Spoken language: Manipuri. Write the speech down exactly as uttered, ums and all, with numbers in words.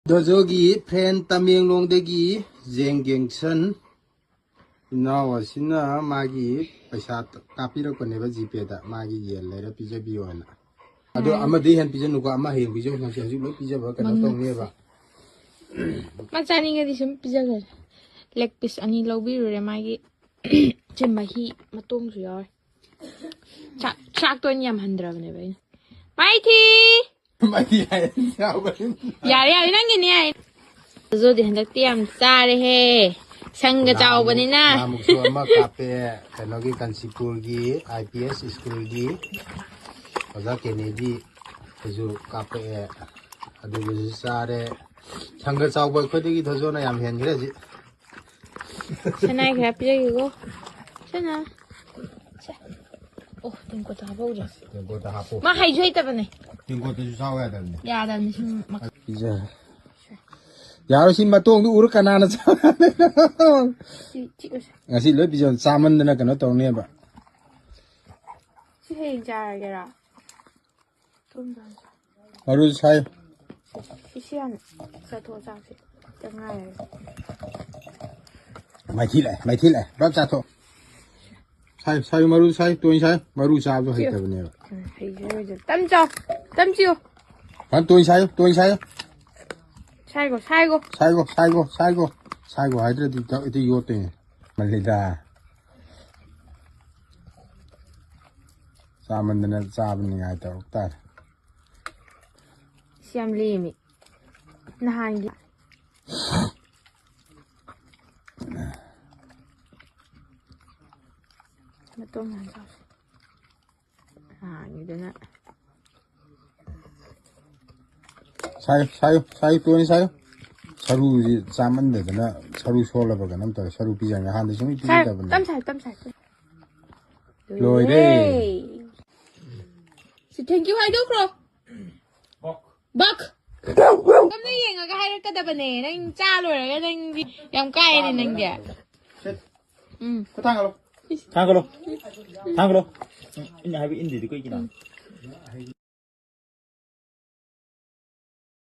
ꯖꯣꯖꯣꯒꯤ ꯐ꯭ꯔꯦꯟ ꯇꯃꯦꯡꯂꯣꯡꯗꯒꯤ ꯖꯦꯡ ꯒꯦꯡꯁꯟ ꯏꯅꯥꯎ ꯑꯁꯤꯅ ꯃꯥꯒꯤ ꯄꯩꯁꯥ ꯀꯥꯞꯄꯤꯔꯛꯄꯅꯦꯕ ꯖꯤꯄꯦꯗ, ꯃꯥꯒꯤ ꯌꯦꯟ ꯂꯩꯔ ꯄꯤꯖꯕꯤꯌꯣꯅ꯫ ꯑꯗꯣ ꯎꯝ꯫ ꯑꯃꯗꯤ ꯍꯦꯟ ꯄꯤꯖꯅꯨꯀꯣ, ꯑꯃ ꯍꯌꯦꯡ ꯄꯤꯖꯧ, ꯉꯁꯤ ꯍꯧꯖꯤꯛ ꯂꯣꯏ ꯄꯤꯖꯕ ꯀꯩꯅꯣ ꯃꯃꯤ꯫ ꯇꯧꯅꯦꯕ꯫ ꯃꯥ ꯆꯥꯅꯤꯡꯉꯗꯤ ꯁꯨꯝ ꯄꯤꯖꯈ꯭ꯔꯦ꯫ ꯂꯦꯒ ꯄꯤꯁ ꯑꯅꯤ ꯂꯧꯕꯤꯔꯨꯔꯦ ꯃꯥꯒꯤ꯫ ꯁꯤ ꯃꯍꯤ ꯃꯇꯣꯡꯁꯨ ꯌꯥꯎꯔꯦ꯫ ꯆꯥꯛ, ꯆꯥꯛꯇꯣ ꯑꯩꯅ ꯌꯥꯝ ꯍꯟꯗ꯭ꯔꯕꯅꯦꯕ ꯑꯩꯅ꯫ ꯃꯥꯏꯊꯤ! ꯃꯥꯏꯊꯤ ꯍꯥꯏ, ꯌꯥꯎꯕꯅꯤ꯫ ꯌꯥꯔꯦ, ꯌꯥꯔꯦ, ꯅꯪꯒꯤꯅꯦ ꯌꯥꯔꯦ꯫ ꯖꯣꯖꯣꯗꯤ ꯍꯟꯗꯛꯇꯤ ꯌꯥꯝ ꯆꯥꯔꯦꯍꯦ꯫ ꯁꯪꯒ ꯅꯍꯥꯟꯃꯨꯛ, ꯆꯥꯎꯕꯅꯤꯅ꯫ ꯅꯍꯥꯟꯃꯨꯛꯁꯨ ꯑꯃ ꯀꯥꯞꯄꯦ, ꯀꯩꯅꯣꯒꯤ ꯀꯥꯟꯆꯤꯄꯨꯔꯒꯤ ꯑꯥꯏ ꯄꯤ ꯑꯦꯁ ꯁ꯭ꯀꯨꯜꯒꯤ ꯑꯣꯖꯥ ꯀꯦꯅꯦꯗꯤ ꯍꯣꯏꯁꯨ ꯀꯥꯞꯄꯛꯑꯦ, ꯑꯗꯨꯒꯤꯁꯨ ꯆꯥꯔꯦ꯫ ꯁꯪꯒ ꯆꯥꯎꯕ ꯑꯩꯈꯣꯏꯗꯒꯤ ꯊꯣꯏꯖꯣꯅ ꯌꯥꯝ ꯍꯦꯟꯈ꯭ꯔꯦ ꯍꯧꯖꯤꯛ꯫ ꯁꯅꯥꯏ ꯈꯔ ꯄꯤꯖꯒꯦꯀꯣ꯫ ꯁꯅꯥ꯫ ꯁꯦ꯫ ꯑꯣ, ꯇꯦꯡꯀꯣꯠꯇ ꯍꯥꯞꯍꯧꯗ꯭ꯔꯦ꯫ ꯇꯦꯡꯀꯣꯠꯇ ꯍꯥꯞꯄꯣ꯫ ꯃꯥ ꯍꯩꯁꯨ ꯍꯩꯇꯕꯅꯦ꯫ ꯇꯦꯡꯀꯣꯠꯇꯁꯨ ꯆꯥꯎ ꯌꯥꯗꯕꯅꯦ꯫ ꯌꯥꯗꯕꯅꯤ ꯁꯨꯝ ꯃꯛ-꯫ ꯄꯤꯖꯔꯦ꯫ ꯌꯥꯔꯣꯏ, ꯁꯤ ꯃꯇꯣꯡꯗꯨ ꯎꯔ ꯀꯅꯥꯅ ꯆꯥ-꯫ ꯁꯤ ꯆꯤꯛꯑꯁꯦ꯫ ꯉꯁꯤ ꯂꯣꯏ ꯄꯤꯖ-, ꯆꯥꯃꯟꯗꯅ ꯀꯩꯅꯣ ꯇꯧꯅꯦꯕ꯫ ꯁꯤ ꯍꯌꯦꯡ ꯆꯥꯔꯒꯦꯔꯥ? ꯃꯔꯨ ꯁꯥꯏ꯫ ꯁꯤꯁꯤ ꯌꯥꯝ ꯆꯥꯊꯣꯛꯑꯣ, ꯆꯥꯛꯁꯦ ꯈꯤꯇꯪ ꯉꯥꯏꯔꯦ꯫ ꯃꯥꯏꯊꯤ ꯂꯥꯛꯑꯦ, ꯃꯥꯏꯊꯤ ꯂꯥꯛꯑꯦ꯫ ꯄꯨꯂꯞ ꯆꯥꯊꯣꯛ꯫ ꯁꯥꯏ, ꯁꯥꯏ, ꯃꯔꯨ ꯁꯥꯏ, ꯇꯣꯏ ꯁꯥꯏ꯫ ꯃꯔꯨ ꯆꯥꯕꯗꯣ ꯍꯩꯇꯕꯅꯦꯕ꯫ ꯎꯝ, ꯍꯩꯖꯔꯣꯏꯗ꯫ ꯇꯝ ꯆꯥꯎ, ꯇꯝ ꯆꯤꯌꯣ꯫ ꯐꯟ ꯇꯣꯏ ꯁꯥꯏ, ꯇꯣꯏ ꯁꯥꯏ꯫ ꯁꯥꯏꯒꯣ, ꯁꯥꯏꯒꯣ꯫ ꯁꯥꯏꯒꯣ, ꯁꯥꯏꯒꯣ, ꯁꯥꯏꯒꯣ꯫ ꯁꯥꯏꯒꯣ ꯍꯥꯏꯗ꯭ꯔꯗꯤ ꯏꯇ-, ꯏꯇ ꯌꯣꯠꯇꯣꯏꯅꯦ꯫ ꯃꯜꯂꯤꯗ꯫ ꯆꯥꯃꯟꯗꯅ ꯆꯥꯕ ꯅꯤꯡꯉꯥꯏ ꯇꯧꯔꯛ ꯇꯥꯔꯦ꯫ ꯁꯤ ꯌꯥꯝ ꯂꯦꯝꯃꯤ꯫ ꯅꯍꯥꯟꯒꯤ꯫ ꯃꯇꯣꯡ ꯌꯥꯝ ꯆꯥꯎꯁꯤ꯫ ꯅꯍꯥꯟꯒꯤꯗꯨꯅ꯫ ꯁꯥꯏꯌꯨ, ꯁꯥꯏꯌꯨ, ꯁꯥꯏꯌꯨ, ꯇꯣꯏꯅ ꯁꯥꯏꯌꯨ꯫ ꯁꯔꯨꯁꯤ ꯆꯥꯃꯟꯗꯗꯅ ꯁꯔꯨ ꯁꯣꯜꯂꯕ ꯀꯩꯅꯣꯝ ꯇꯧꯔꯦ꯫ ꯁꯔꯨ ꯄꯤꯖꯔꯒ ꯍꯥꯟꯅ ꯁꯨꯡꯄꯤ ꯁꯥꯏꯌꯨ, ꯄꯤꯖꯗꯕꯅꯦ꯫ ꯇꯝ ꯁꯥꯏꯌꯨ, ꯇꯝ ꯁꯥꯏꯌꯨ꯫ ꯂꯣꯏꯔꯦ꯫ ꯂꯣꯏꯔꯦ꯫ ꯁꯤ thank you ꯍꯥꯏꯗꯣꯛꯈ꯭ꯔꯣ꯫ ꯕꯛ꯫ ꯀꯝꯅ ꯌꯦꯡꯉꯒ ꯍꯥꯏꯔꯛꯀꯗꯕꯅꯦ꯫ ꯅꯪ ꯆꯥ ꯂꯣꯏꯔꯒ ꯅꯪꯗꯤ ꯌꯥꯝ ꯀꯥꯏꯔꯦ ꯅꯪꯗꯤ꯫ ꯎꯝ꯫ ꯈꯨꯠ ꯊꯥꯡꯒꯠꯂꯣ꯫ ꯊꯥꯡꯒꯠꯂꯣ꯫ ꯊꯥꯡꯒꯠꯂꯣ꯫ ꯎꯝ, ꯑꯩꯅ ꯍꯥꯏꯕ ꯏꯟꯗ꯭ꯔꯤꯗꯤ ꯀꯩꯒꯤꯅꯣ?